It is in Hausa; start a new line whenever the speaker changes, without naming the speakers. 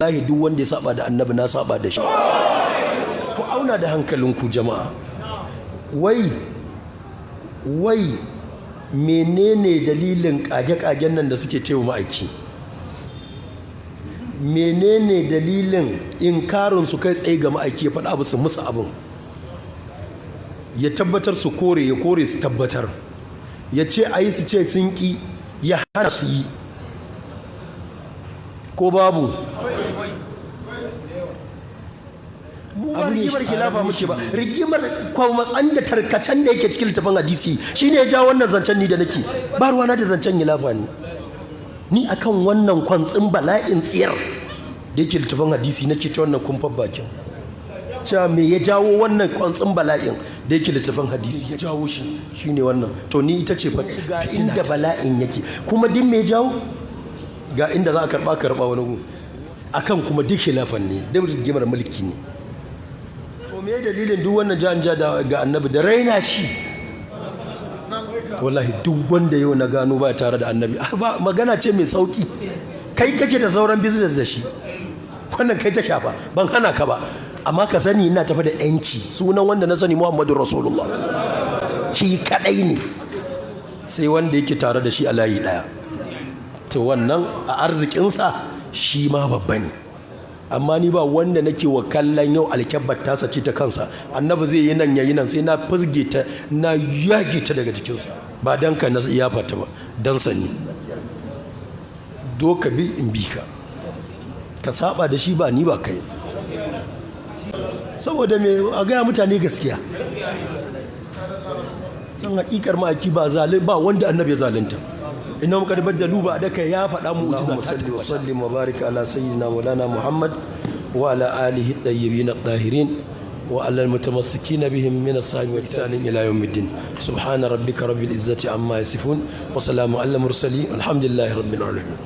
Wallahi duk wanda ya saba da Annabi, na saba da shi. Ku auna da hankalinku, jama'a. Wai wai, menene dalilin kage-kagen nan da suke cewa ma'aiki? Menene dalilin inkarin su kai tsaye ga ma'aiki? Ya faɗa abu, su musu abin. Ya tabbatar, su kore. Ya kore, su tabbatar. Ya ce a yi, su ce sun ƙi. Ya hana, su yi. Ko babu abu? Rigimar khilafa muke ba, rigimar kwamatsan da tarkacen da yake cikin littafin hadisi shine ya ja wannan zancen. Ni da nake ba ruwana da zancen khilafa ne. Ni akan wannan kwantsin bala'in tsiyar da yake littafin hadisi nake ta wannan kumfar bakin, cewa me ya jawo wannan kwantsin bala'in da yake littafin hadisi? Ya jawo shi shine wannan. To ni ita ce ga inda bala'in yake. Kuma din me ya jawo? Ga inda za a karba karba wani gu akan kuma duk khilafan ne, duk rigimar mulki ne. To me dalilin duk wannan jan ja ga Annabi da raina shi? Wallahi duk wanda yau na gano ba tare da Annabi ba, magana ce mai sauki. Kai kake da sauran business da shi, wannan kai ta shafa, ban hana ka ba. Amma ka sani, ina tafi da yanci. Sunan wanda na sani Muhammadu Rasulullah, shi kadai ne. Sai wanda yake tare da shi a layi daya, to wannan a arzikinsa shi ma babba ne. Amma ni ba wanda nake wa kallon yau alkyabbar tasa ce ta kansa. Annabi zai yi nan, yayi nan, sai na fizge ta, na yage ta daga jikinsa. Ba dan ka na yafa ta ba, dan sani. Do ka bi in bi ka, ka saba da shi, ba ni ba kai. Saboda me? A gaya mutane gaskiya. San hakikar ma'aiki ba zalim ba wanda Annabi ya zalunta. Inna qad baddalu ba da kai ya faɗa mu'jiza ta
salli wa sallim wa barik ala sayyidina maulana Muhammad wa ala alihi at-tayyibin at-tahirin wa ala al-mutamassikina bihim min as-sahabi wa ihsanin ila yawmiddin. Subhana rabbika rabbil izzati amma yasifun wa salamun ala al-mursalin, alhamdulillahi rabbil alamin.